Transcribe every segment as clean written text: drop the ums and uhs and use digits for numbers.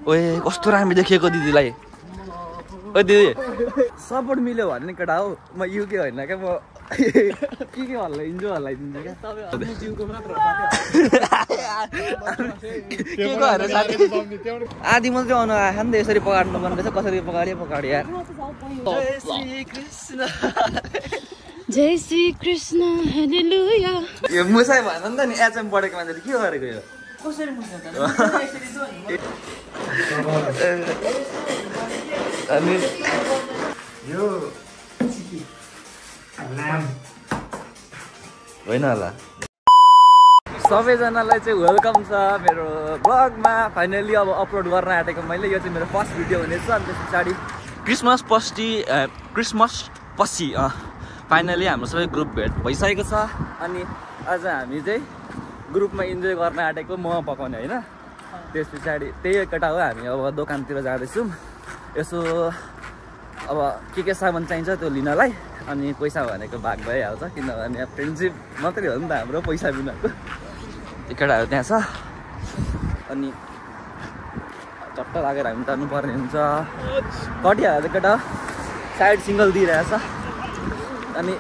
ओए कस्तो राम्रो देखिएको दिदीलाई ओ दिदी सपोर्ट मिल्यो भने केटा हो म युके होइन क्या म के भन्ला इन्जो हल्लाइदिन्छु क्या आधी मात्रै आउनु आएछ नि त यसरी पकाड्नु मन रहेछ कसरी पकाड्यो यार जय श्री कृष्ण हालेलुया यो मुसाइ भएन नि त नि एचएम पढेको मान्छेले के गरेको यो कसरी मुस्छ अनि यो होइन होला सबैजनालाई चाहिँ वेलकम छ मेरो ब्लगमा फाइनली अब अपलोड गर्न आँटेको मैले यो चाहिँ मेरो फर्स्ट भिडियो हुनेछ अनि त्यस पछाडि क्रिसमस पछि फाइनली हाम्रो सबै ग्रुप भेट भइसकेको छ अनि आज हामी चाहिँ ग्रुपमा इन्जोय गर्न आँटेको मोमो पकाउने होइन त्यस पछाडि त्यही केटा हो हामी अब दोकानतिर जाँदैछौँ यसो अब के सामान चाहिन्छ त्यो लिनलाई अनि पैसा भनेको भाग भइहाल्छ किनभने फ्रेन्डसिप मात्रै हो नि त हाम्रो पैसा बिनाको केटाहरू त्यहाँ छ अनि चट्ट लागेर हामी जानुपर्ने हुन्छ कटिहाल्छ केटा साइड सिङ्गल दिइरहेछ अनि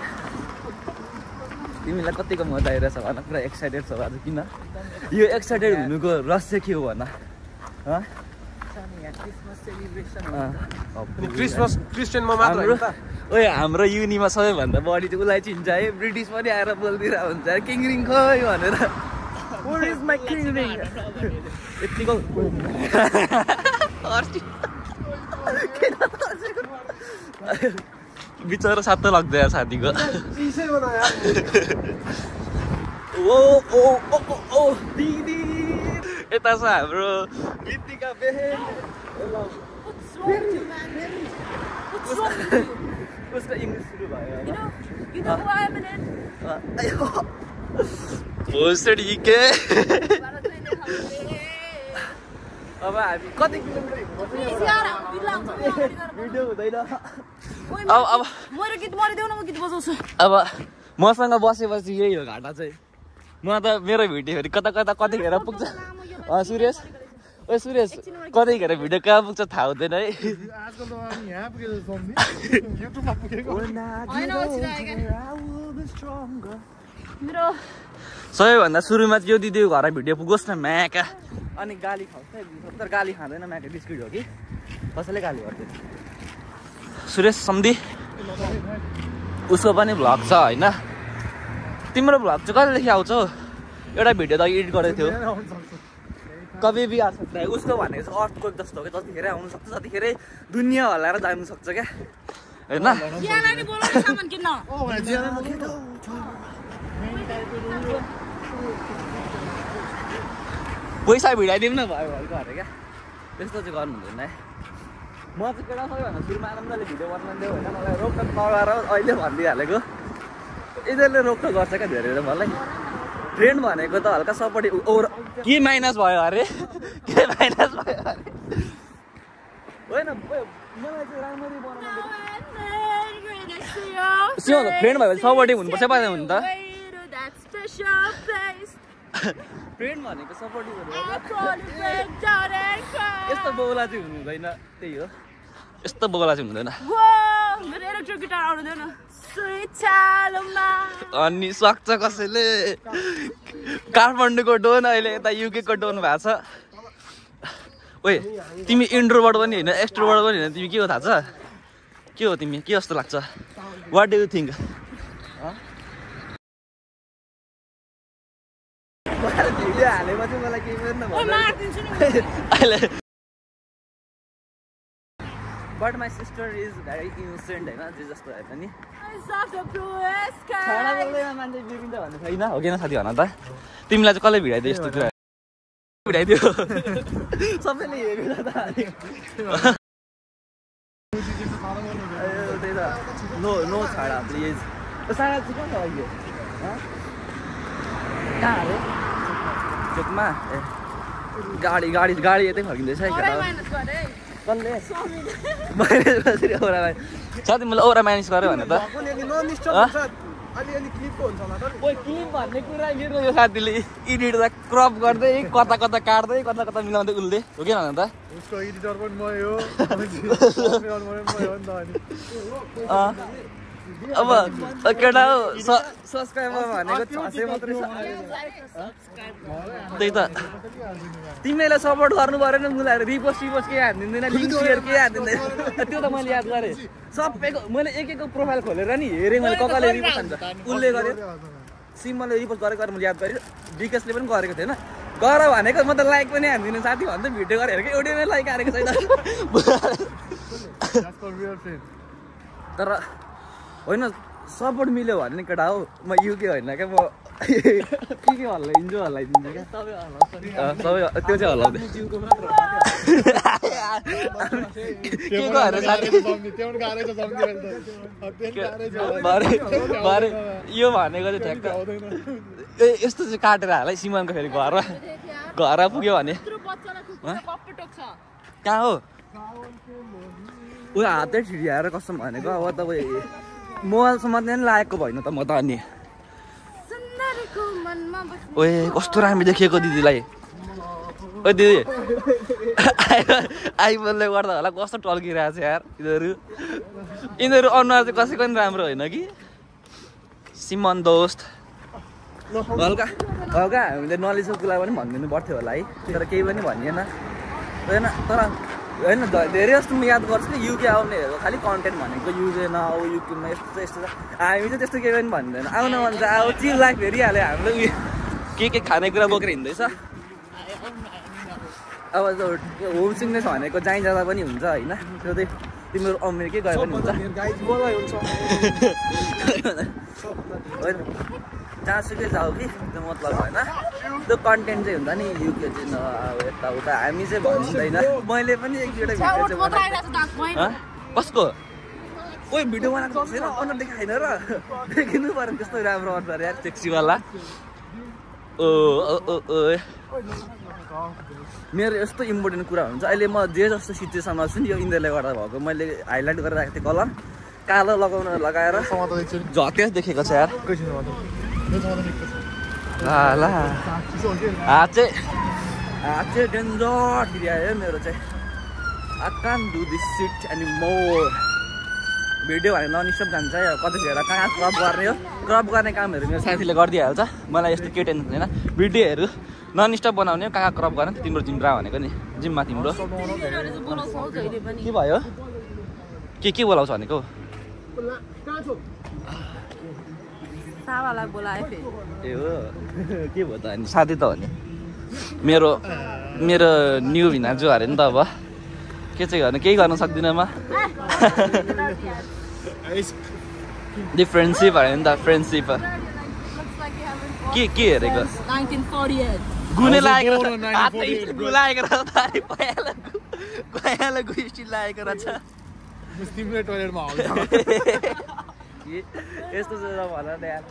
तिमीलाई कतिको मजा आइरहेछ भन पुरा एक्साइटेड छ आज किन यो एक्साइटेड हुनुको रहस्य के हो भन ओए हाम्रो युनिमा सबैभन्दा बढी चाहिँ उसलाई चिन्छ है ब्रिटिस पनि आएर बोलिदिरहेको हुन्छ किङरिङ खोइ भनेर यतिको बिचरा सातो लाग्दैन साथीको ओ ओ ओ ओ दिदी यता छ हाम्रो गीतिका बेहेन उसको इङ्ग्लिस सुरु भयो अब हामी कति किलोमिटर भिडियो हुँदैन अब मसँग बसेपछि यही हो घाटा चाहिँ म त मेरो भिडियोहरू कता कता कतिखेर पुग्छ सुरेश ओ सुरेश कतिखेर भिडियो कहाँ पुग्छ थाहा हुँदैन है सबैभन्दा सुरुमा चाहिँ यो दिदीको घर भिडियो पुगोस् न म्याका अनि गाली खाउँछ तर गाली खाँदैन म्याका बिस्कुट हो कि कसैले गाली गर्दैन सुरेश सम्धी उसको पनि भ्लग छ होइन तिम्रो भ्लग चाहिँ कहिलेदेखि आउँछ एउटा भिडियो त एडिट गरेको थियो कभी भी आ सक्छ उसको भनेको चाहिँ अर्थको जस्तो हो कि जतिखेरै आउनु सक्छ जतिखेरै दुनियाँ हल्लाएर जानु सक्छ क्या होइन पैसा भिडाइदिउँ न भयो भएको अरे क्या त्यस्तो चाहिँ गर्नु हुँदैन है म चाहिँ केटा सबैभन्दा सुरुमा आनन्दले भिडियो बनाउँदै होइन मलाई रोकटोक नगरेर अहिले भनिदिइहालेको यिनीहरूले रोकटोक गर्छ क्या धेरै मलाई फ्रेन्ड भनेको त हल्का सपोर्ट के माइनस भयो अरे के माइनस भयो अरे होइन मलाई चाहिँ राम्ररी बनाउनु फ्रेन्ड भयो भने सपोर्टिभ हुनुपर्छ पाएन भने त फ्रेन्ड भनेको सपोर्टिभ हुनु यस्तो बोला चाहिँ हुनु हुँदैन त्यही हो यस्तो बोला चाहिँ हुँदैन अनि सक्छ कसैले काठमाडौँको डोन अहिले यता युकेको डोन भएको छ ओए तिमी इन्ट्रोभर्ट पनि होइन एक्सट्रोभर्ट पनि होइन तिमी के हो थाहा छ के हो तिमी के जस्तो लाग्छ वाट डु यु थिङ्क हालेमा चाहिँ मलाई केही पनि नभन्छ but my sister is very innocent होइन जे जस्तो भए पनि मान्छे बिग्रिन्छ भन्ने छैन हो किन साथी भन त तिमीलाई चाहिँ कसले भिडाइदियो यस्तो कुरा भिडाइदियो सबैले हेरेर त त्यही त नो छाडा प्लिज साडा चाहिँ कहाँ छ अहिले कहाँ अरे चोकमा ए गाडी गाडी गाडी यतै फर्किँदैछ है कसले साथी मैले औरा माइनस गरेँ भने त अलिअलि क्लिपको हुन्छ होला त नि ओइ क्लिप भन्ने कुरा मेरो यो साथीले एडिटलाई क्रप गर्दै कता कता काट्दै कता कता मिलाउँदै उसले हो कि भन त उसको एडिटर पनि म हो नि त अनि अब केटा हो सब्सक्राइबर भनेको 600 मात्रै छ त्यही त तिमीले सपोर्ट गर्नु परेन मुलाहरू रिपोस्ट के हान्दिँदैन लिङ्क सेयर के हान्दिँदैन त्यो त मैले याद गरेँ सबैको मैले एक एकको प्रोफाइल खोलेर नि हेरेँ मैले ककाले रिपोस्ट हान्छ उसले गर्यो सिमले रिपोस्ट गरेको मैले याद गरेँ विकासले पनि गरेको थिएन गर भनेको म त लाइक पनि हान्दिनँ साथी भन्दै भिडियो गरेर हेरेको एउटै लाइक हारेको छैन तर होइन सपोर्ट मिल्यो भने नि केटा हो म युके होइन क्या म के हल्ला इन्जो हल्लाइदिन्छु क्या सबै त्यो चाहिँ हल्लाउँदै यो भनेको चाहिँ ठ्याक्क ए यस्तो चाहिँ काटेर हाल है सिमानको फेरि घर पुग्यो भने कहाँ हो ऊ हातै ठिडियाएर कसम भनेको अब तपाईँ मोबाइल समात्ने पनि लागेको भएन त म त अनि ओए कस्तो राम्रो देखिएको दिदीलाई ओ दिदी आइफोनले गर्दा होला कस्तो टल्किरहेको छ यार यिनीहरू अनुहार चाहिँ कसैको पनि राम्रो होइन कि सिमन दोस्त हल्का हल्का हामीले नलेजको कुरा पनि भनिदिनु पर्थ्यो होला है तर केही पनि भनिएन होइन तर होइन धेरै जस्तो म याद गर्छु कि युके आउनेहरू खालि कन्टेन्ट भनेको युके नआऊ युकेमा यस्तो यस्तो हामी चाहिँ त्यस्तो केही पनि भन्दैन आउन मन छ अब चिल लाइफ हेरिहाल्यो हाम्रो उयो के खानेकुरा बोकेर हिँड्दैछ अब होम सिकनेस भनेको जहीँ जाँदा पनि हुन्छ होइन त्यो चाहिँ तिमीहरू अमेरिकै गयो पनि हुन्छ होइन जहाँसुकै जाऊ कि त्यो मतलब होइन त्यो कन्टेन्ट चाहिँ हुन्छ नि युके चाहिँ अब यताउता हामी चाहिँ भनिँदैन मैले पनि एक दुईवटा भिडियो चाहिँ कसको कोही भिडियो बनाएको छैन अनुहार देखाएन र देखिनु पऱ्यो त्यस्तो राम्रो अनुहार यार सेक्सीवाला मेरो यस्तो इम्पोर्टेन्ट कुरा हुन्छ अहिले म जे जस्तो सिचुएसनमा छु नि यो इन्दिराले गर्दा भएको मैले हाइलाइट गरेर राखेको थिएँ कलर कालो लगाएर झट्यास देखेको छ यार ल हात चाहिँ डेन्जर फिरिआयो मेरो चाहिँ I can't do this shit any more video भने ननस्टप जान्छ है कतिखेर कहाँ क्रप गर्ने हो क्रप गर्ने कामहरू मेरो साथीले गरिदिइहाल्छ मलाई यस्तो केही टेन्सन छैन भिडियोहरू ननस्टप बनाउने हो कहाँ क्रप गर्ने तिम्रो जिम्रा भनेको नि जिम्मा तिम्रो के भयो के बोलाउँछ भनेको ए हो के भयो त अनि साथी त हो नि मेरो न्यु भिनाजु अरे नि त अब के चाहिँ गर्नु केही गर्न सक्दिनँ म फ्रेन्डसिप अरे नि त फ्रेन्डसिप के हेरेको गुने लागेको लागेको रहेछ यस्तो भन न यार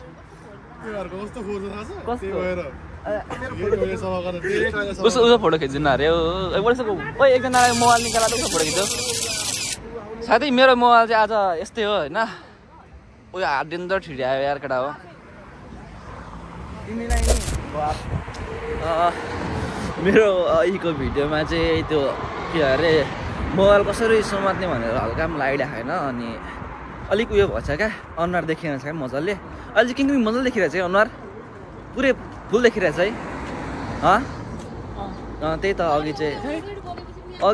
उसको फोटो खिच्दिनु अरे ओ एकजनालाई मोबाइल निकालेर उसको फोटो खिच्यो साथी मेरो मोबाइल चाहिँ आज यस्तै हो होइन उयो हात डेन्जर ठिड्यायो यार केटा हो तिमीलाई नि मेरो अहिलेको भिडियोमा चाहिँ त्यो के अरे मोबाइल कसरी समात्ने भनेर हल्का पनि आइडिया छैन अनि अलिक उयो भएछ क्या अनुहार देखिरहेको छ क्या मजाले अहिले चाहिँ किन मजाले देखिरहेको छ अनुहार पुरै फुल देखिरहेछ है त्यही त अघि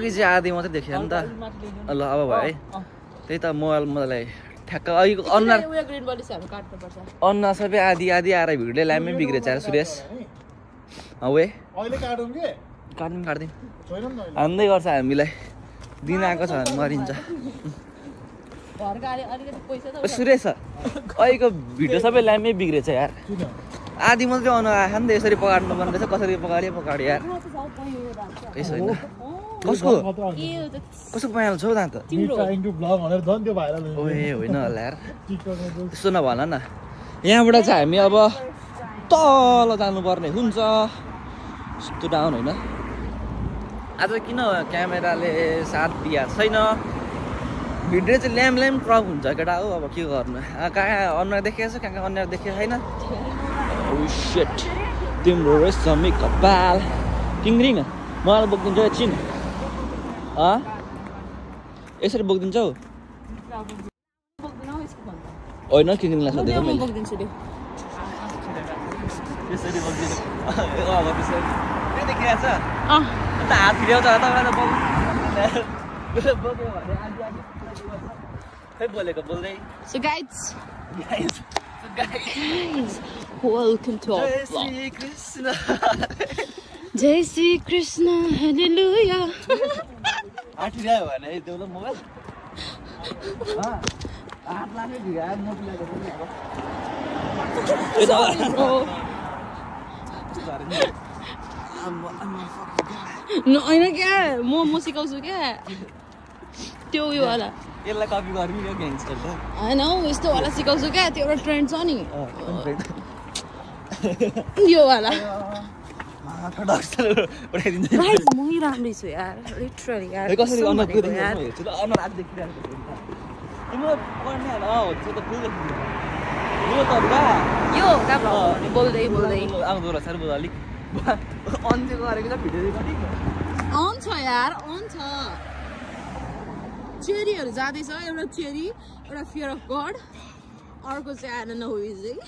चाहिँ आधी मात्रै देखियो नि त ल अब भयो है त्यही त मोबाइल मलाई ठ्याक्क अघिको अनुहार सबै आधी आएर भिडियो ल्यामै बिग्रेछ यार सुरेश वे काट्दिउँ हान्दै गर्छ हामीलाई दिन आएको छ भने मरिन्छ सुरेश अहिलेको भिडियो सबै ल्यामै बिग्रेछ यार आधी मात्रै अनुहार आएको नि त यसरी पकाड्नु पर्ने रहेछ कसरी पकाड्यो यार केही छैन कसको पाइहाल्छ छौ दाँत ओए होइन होला यार त्यस्तो नभन न यहाँबाट चाहिँ हामी अब तल जानुपर्ने हुन्छ यस्तो डाउन होइन आज किन क्यामेराले साथ दिएको छैन भिडियो चाहिँ ल्याम ल्याम क्रप हुन्छ केटा हो अब के गर्नु कहाँ अनुहार देखेको छ कहाँ अनुहार देखेको छैन सेट तिम्रो रेशमी कपाल किङ्ग्रिङ मलाई बोकिदिन्छ एकछिन यसरी बोकिदिन्छौ होइन किङ्ग्रिङलाई सोधेको मैले यसरी बोकिदिनु देखिरहेको छ अन्त हात फिर्याउ त तपाईँलाई बोक्यो भने खै बोलेको बोल्दै So guys, welcome to our vlog. Jai Shri Krishna, hallelujah. आठिरह्यो भने देउला मोबाइल हात लाग्यो भिगायो मोबाइलको पनि No, होइन क्या म सिकाउँछु क्या त्यो उयो वाला यसलाई कपी गर्नु यो ग्याङ्स्टर त होइन हौ यस्तो वाला सिकाउँछु क्या त्यो एउटा ट्रेन्ड छ नि यो वाला गाइस मै राम्रै छु यार लिटरली यार कसरी अनुहार पुग्दैन हेर्छु त अनुहार आज देखिरहेको छ तिम्रो पर्ने होला हो त्यो त फुल देखिन्छ यो त बा यो का बोल्दै आउँदो रहेछ र बोल अलिक अन चाहिँ गरेको छ भिडियो कति अन छ यार अन छ चेरीहरू जाँदैछ एउटा चेरी एउटा फियर अफ गड अर्को चाहिँ आएन न हुई चाहिँ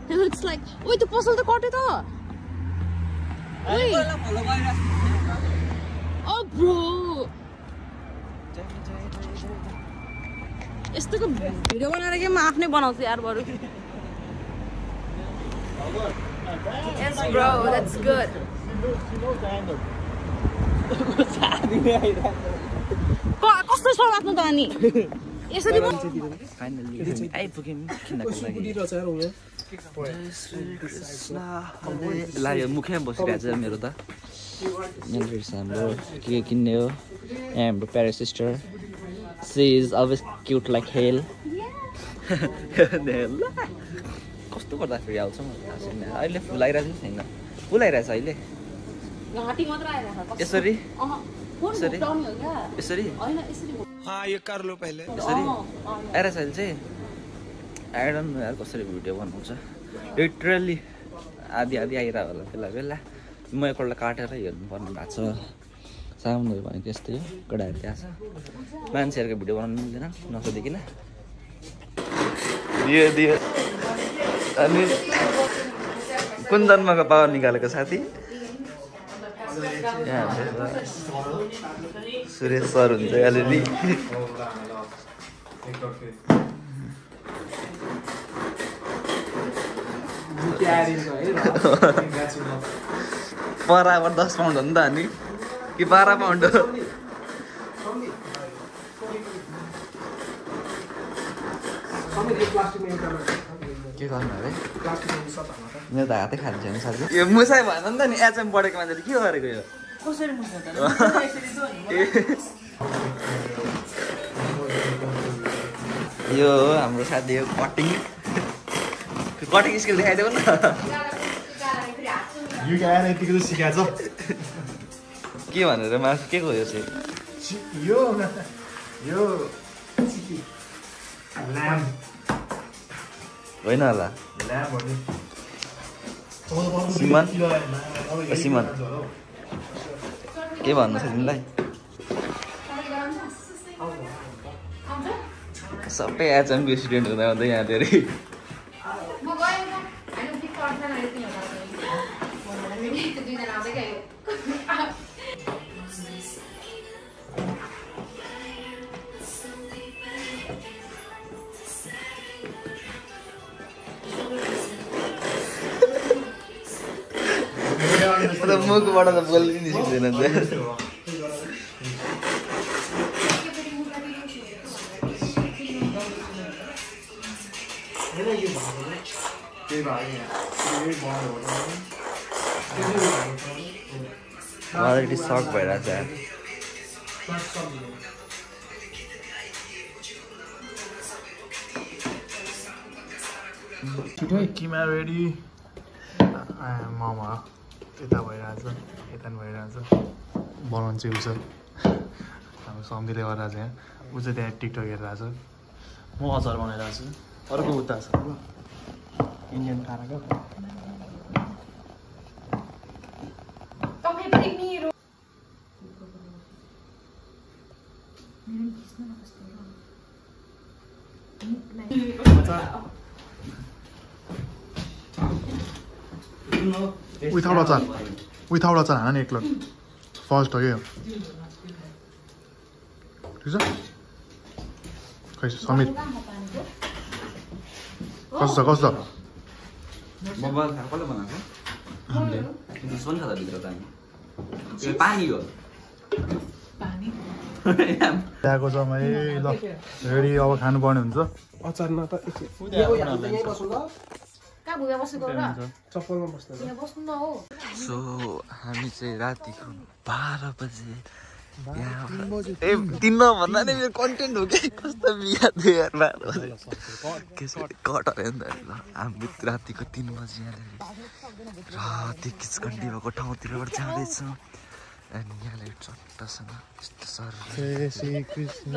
It looks like ओइ त्यो पसल त कट्यो त ओइ ओ ब्रो यस्तोको भिडियो बनाएर के म आफ्नै बनाउँछु यार बरु Yes bro, that's good. कस्तो छ आफ्नो त अनि यसरी फाइनली आइपुग्यौँ किन्नको लागि ला यो मुखैमा बसिरहेको छ मेरो त यहाँनिर हाम्रो के किन्ने हो यहाँ हाम्रो प्यारा sister she is always cute like hell कस्तो गर्दाखेरि आउँछ म अहिले फुल आइरहेको छैन फुल आइरहेछ अहिले यसरी यसरी यसरी यसरी आइरहेछ अहिले चाहिँ आइरहनु यार कसरी भिडियो बनाउँछ लिटरली आधी आइरह होला बेला म एकपल्ट काटेर हेर्नु पर्ने भएको छ साउन्डहरू भने त्यस्तै हो केटाहरू त्यहाँ छ मान्छेहरूको भिडियो बनाउनु मिल्दैन नसोधिकन दियो अनि कुन जन्मको पावर निकालेको साथी यहाँ सुरेश सर हुन्छ अलिअलि बराबर 10 पाउन्ड हो नि त अनि कि 12 पाउन्ड हो के गर्नु अरे मेरो त हातै खान्छ नि सर यो मुसाइ भएन नि त नि एचएम पढेको मान्छेले के गरेको यो यो हाम्रो साथी यो कटिङ स्किल देखाइदेऊ न के भनेर मासु के को यो चाहिँ होइन होला सिमन के भन्नु छ तिमीलाई सबै एचएमको स्टुडेन्ट हुँदा हुँदै यहाँ धेरै मुखबाट त बोल्नै निस्किँदैन अलरेडी सक भइरहेछ किमा रेडी मामा यता भइरहेछ यता भइरहेछ बनाउनु चाहिँ हुन्छ हाम्रो सम्झिले गरेर चाहिँ ऊ चाहिँ त्यहाँ टिकटक हेरिरहेको छ म अचार बनाइरहेको छु अर्को उता छ ल इन्डियन खानाको विथाउट अचार हान नि एक प्लेट फर्स्ट हो क्या ठिक छ खै समीर कस्तो छ मोबाइल कसले बनाएको दुश्मन छ त भित्र त यो पानी हो ल्याएको छ मै ल रेडी अब खानुपर्ने हुन्छ अचारमा त सो हामी चाहिँ रातिको 12 बजे ए 3 भन्दा नि मेरो कन्टेन्ट हो कि कस्तो बिहा थियो यार 12 बजे कट अरे नि ल हामी रातिको 3 बजे राति किचकन्डी भएको ठाउँतिरबाट जाँदैछौँ अनि यहाँले चट्टसँग यस्तो सर जय श्री कृष्ण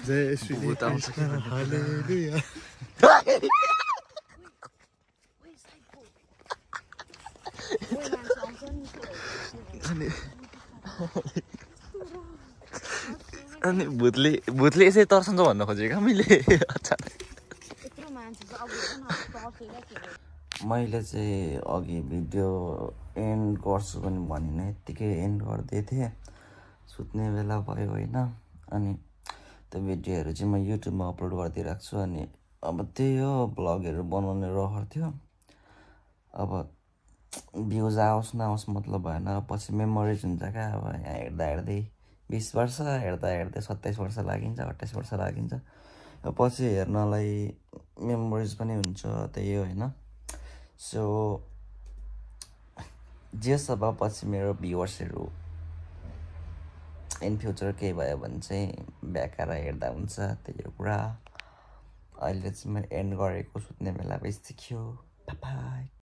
जय श्री कृष्ण हालेलुया अनि भूतले यसै तर्सन्छ भन्न खोजेको मैले मैले चाहिँ अघि भिडियो एन्ड गर्छु पनि भनेन यत्तिकै एन्ड गर्दै थिएँ सुत्ने बेला भयो होइन अनि त्यो भिडियोहरू चाहिँ म युट्युबमा अपलोड गरिदिइरहेको छु अनि अब त्यही हो भ्लगहरू बनाउने रहर थियो अब भ्युज आओस् नआओस् मतलब भएन पछि मेमोरिज हुन्छ क्या अब यहाँ हेर्दै 20 वर्ष हेर्दै 27 वर्ष लागिन्छ 28 वर्ष लागिन्छ पछि हेर्नलाई मेमोरिज पनि हुन्छ त्यही हो होइन सो जे सब पछि मेरो भ्युवर्सहरू इन फ्युचर केही भयो भने चाहिँ ब्याक आएर हेर्दा हुन्छ त्यही हो कुरा अहिले चाहिँ मैले एन्ड गरेको सुत्ने बेला बेसी थियो बाइ